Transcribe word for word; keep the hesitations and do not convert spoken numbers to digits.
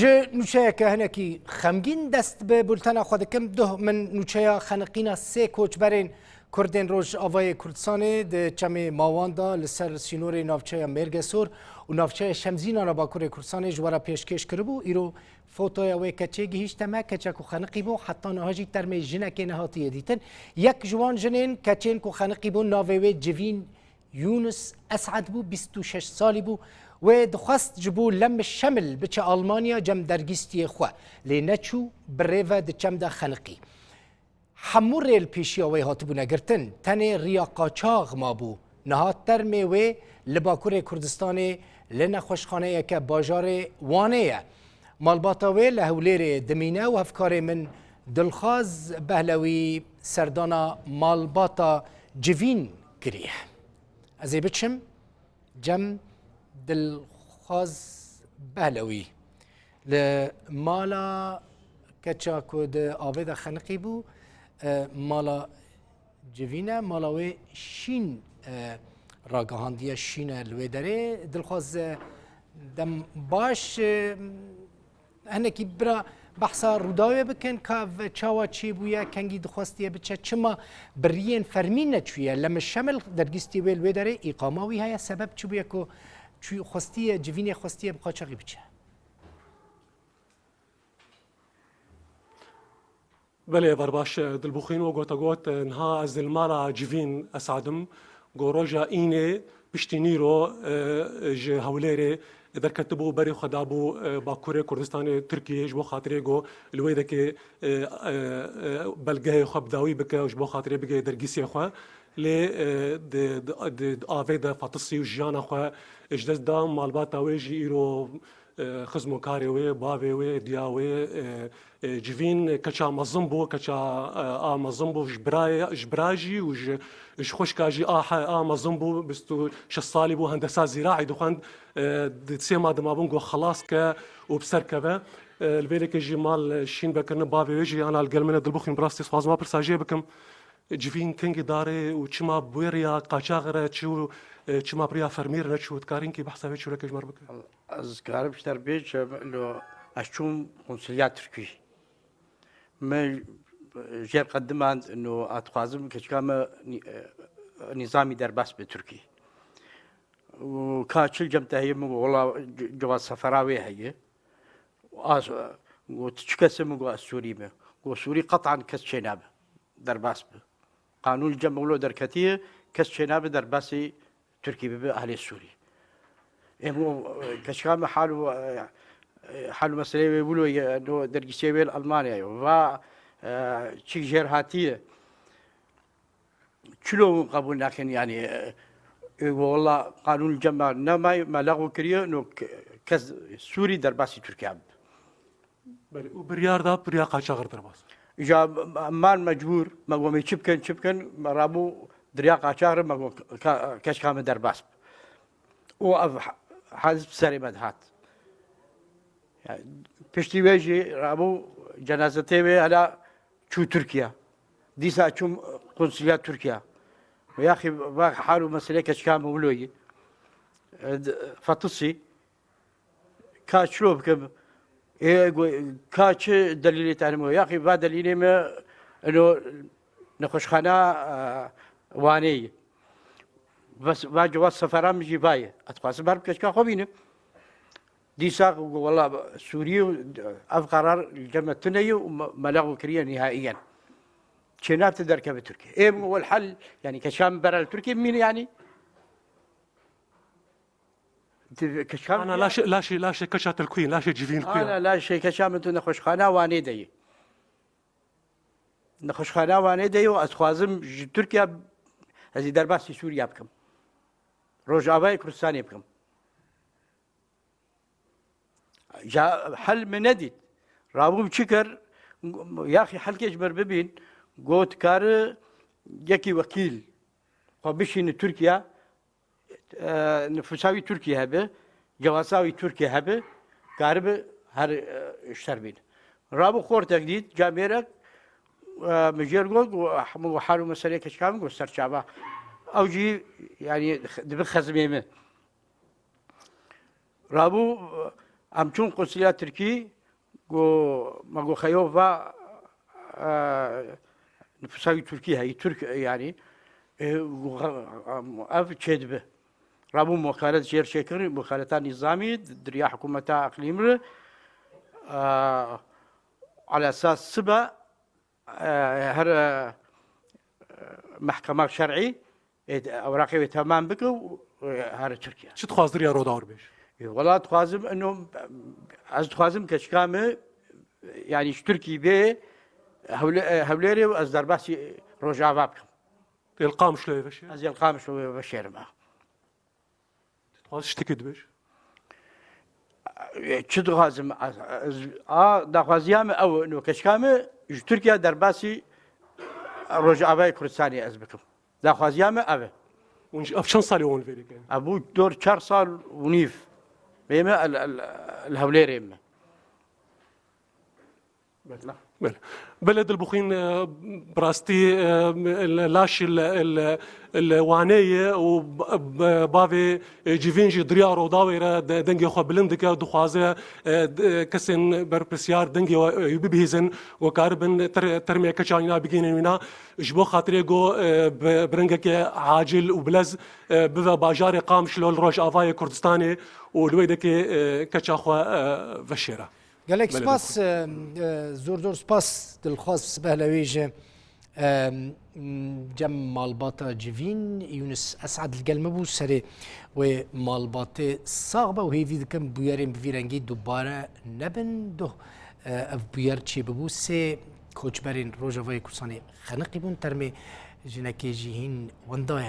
Ji nûçeyeke hinekî xemgîn dest bi bultena xwe dikim. Duh min nûçeya xeniqîna sê koçberên Kurdên Rojavayê Kurdistanê di Çemê Mawan de li ser sînorê navçeya Mêrgesor û navçeya Şemzînan a Bakurê Kurdistanê ji we re pêşkêş kiribû. Îro fotoya wê keçê gihîşte me, keçek û xeniqî bû. Heta niha jî termê jinekê nehatiye dîtin. Yek ji wan jinên keçên ku xeniqî bû, navê wê Civîn Yunus Esad bû, bîst û şeş salî bû. Wê dixwest ji bo Lem Şemil biçe Almanya cem dergîstiyê xwe. Lê neçû, bi rê ve di çem de xeniqî. Hemû rê li pêşiya wê hatibûne girtin, tenê riya qaçax mabû. Niha termê wê li Bakurê Kurdistanê li nexweşxaneyeke bajarê Wanê ye. Malbata wê li Hewlêrê dimîne û hevkarê min Dilxwaz Behlewî serdana malbata Civîn kiriye. Ez ê biçim cem Dilxwaz Behlewî. Li mala keça ku di avê de xeniqî bû, e, mala Civîn e, mala wê şîn, e, ragihandiye, şîn e li wê derê. Dilxwaz, e, dem baş, e, Hinekî bira behsa Rûdawê bikin, ka ve çawa çêbûye, kengî dixwestiye biçe, çima bi riyên fermî neçûye? Lem Şemil dergîstî wê li wê derê îqama wî heye, sebeb çi bûye ku çû xwestiye, civînê xwestiye bi qaçaxî biçe? Belê, berbaş, Dilbûxîn, we gote got, niha ez li mala Civîn Esad im. Go roja înê piştî nîro, e, ji Hewlêrê derketibû, berê xwe dabû, e, Bakurê Kurdistanê Tirkiyê, ji bo xatirê go li wê dekê, e, e, e, belgehê xwe bi dawî bike û ji bo xatirê bigê dergîsiyê xwe. Lê, e, di, di, di, di avê de fetisî û jiyana xwe ji dest da. Malbata wê jî îro, e, xizm û karê wê, bavê wê, diya wê, e, e, Civîn keça mezin bû, keça, e, a mezin bû ji birayê, ji bira jî û ji, ji xwişka jî a he, a mezin bû, bîst û şeş salî bû, hendesa zîraî dixwend, e, di sê ma dimabûn got xelas ke û bi ser keve. E, li vê lekê jî mal şîn vekirin, bavê wê jî ana li gel min e. Dilbûxîn, bi rastî dixwazim a pirsa jê bikim. Civîn kengî darê û çima bi wê riya qaçax re çû, e, çima bi riya fermî re neçû? Dikarî hinkî behsa vê çûrekê ji me re bike? Ez karim ji te re bêjim, lo ez çûm konsulya Tirkî. Me jêr qedimand, no ez dixwazim keçika me nî-, e, nîzamî derbas bi Tirkî. Û ka çil cem te heye, min got, wela c-, cewaz sefera wê heye. Az, got, tu çi kes e? Min got, ez Sûrî me. Got, Sûrî qetan kes çênabe derbas bi. Qanûn li cem wilo derketiye, kes çênabe derbasî Tirkî bibe, ahlê Sûrî. Em got, keçika me hal û, e, hal û meseleyê wê wilo ye, no dergîsiyê wê li Almanya ye. Va, e, çi jêr hatiye. Çilo hûn qebûl nakin, yanî, e, e, wela qanûn li cem me nemay, me lexw kiriye, no ke-, kes Sûrî derbasî Tirkiye bibe. Belê, û biryar da, biryar qaçaxir derbas. Ja, man mecbûr, me got, me çi bikin, çi bikin, me rabû dirya qaçaxir, me got, ka-, keçika me derbas bi. Û ev ha-, hezb serê me dihat. Yani, piştî wê jî rabû cenazetê wê hela çû Tirkiye. Dîsa çûm konsulya Tirkiye. Ve yaxî va hal û meselê keçika min wilo yî. E, d-, fetisî. Ka çilo bikim? Ê, go-, ka çi delîlê te hene? Yaxî va delîlê me ino nexweşxana, e, Wanê yî. Bes, va cewaz sefera min jî va ye. Ez dixwazim herim keçika xwe bînim. Dîsa go, wela Sûrî û ev qerar li cem me tune ye û me, me lexw kiriye nihaiyen. Çênab tu derkeve Tirkiye. Ê min wel hel, yani keçika min bera li Tirkiye bimîne yani. Di keçika min Ana ya- laşê, laşê, laşê keça te li ku ye, laşê civîn li ku ye? Ana laşê keça min tu nexweşxana Wanê de ye. Nexweşxana Wanê de ye û ez dixwazim ji Tirkiye ez ê derbasî Sûriye bikim. Rojavayê Kurdistanê bikim. Ja hel min nedît. Rabûm çi kir? Yaxî helkê ji mir bibîn, got kari yekî wekîl xwe bişîni Tirkiye, e, nifûsa wî Tirkî hebe, cewasa wî Tirkî hebe, karibe her, e, ji ser bîne. Rabû xortek dît, camêrek, e, min jêr got, got, min got, hal û meselê keçika min got, serçava. Ew jî, yani, dibe xezimê min. Rabû, e, Em çûn konsuliya Tirkî, got, me got, xeyo va, e, nifûsa wî Tirkî heyî, Tirk, e, yanî, e, got, ev çêdibe. Rabû mukalet jêr çêkirin, mukaleta nîzamî, di riya hikûmeta eqlîm re, e, ala esas sibe, e, her, e, mehkema şer'î, e, ewraqê wê temam bike û, e, here Tirkiye. Çi dixwaz riya Rojava bêj? E, wela dixwazim ino, ez dixwazim keçika me, yani ji Tirkî bê Hewlê-, e, Hewlêrê û ez derbasî Rojava bikim. Li Qamişlo veşêr? Ez li Qamişlo veşêrim, ha. Dixwaz ştikî dibêj? Çi dixwazim? Ez, a, daxwaziya me ew, no keçika me ji Tirkiye derbasî Rojavayê Kurdistanê ez bikim. Daxwaziya me ev e. Hûn ji ev çend salê hûn vêrê kin? Ev bû dor çar sal û nîv. Bê me el, el, el Hewlêrê me. Belê. Belê. Belê Dilbixwîn, e, bi rastî, e, laşî li, li, li Wanê ye û b-, b-, bavê, e, Civîn jî di riya Rojavayê re de-, dengê xwe bilind dike û dixwaze, e, d-, kesên berpirsiyar dengê wî bibihîzin û karibin ter-, termê keça wîna bigihînin wîna. Ji bo xatirê ku, e, bi, bi rengekê acil û bilez, e, bive bajarê Qamişlo li Rojavayê Kurdistanê û li wê dekê, e, keça xwe, e, veşêre. Gelek spas, e, e, zor zor spas Dilxwaz, sibeh lewê ji, e, m, cem malbata Civîn, Yûnis Esad li gel me bû, serê wê malbatê sax be û hêvî dikim bûyerên bi vî rengî dubare nebin. Doh, e, ev bûyer çêbibû, sê koçberên Rojavayê Kurdistanê xeniqî bûn, termê jinekê jî hîn wenda ye.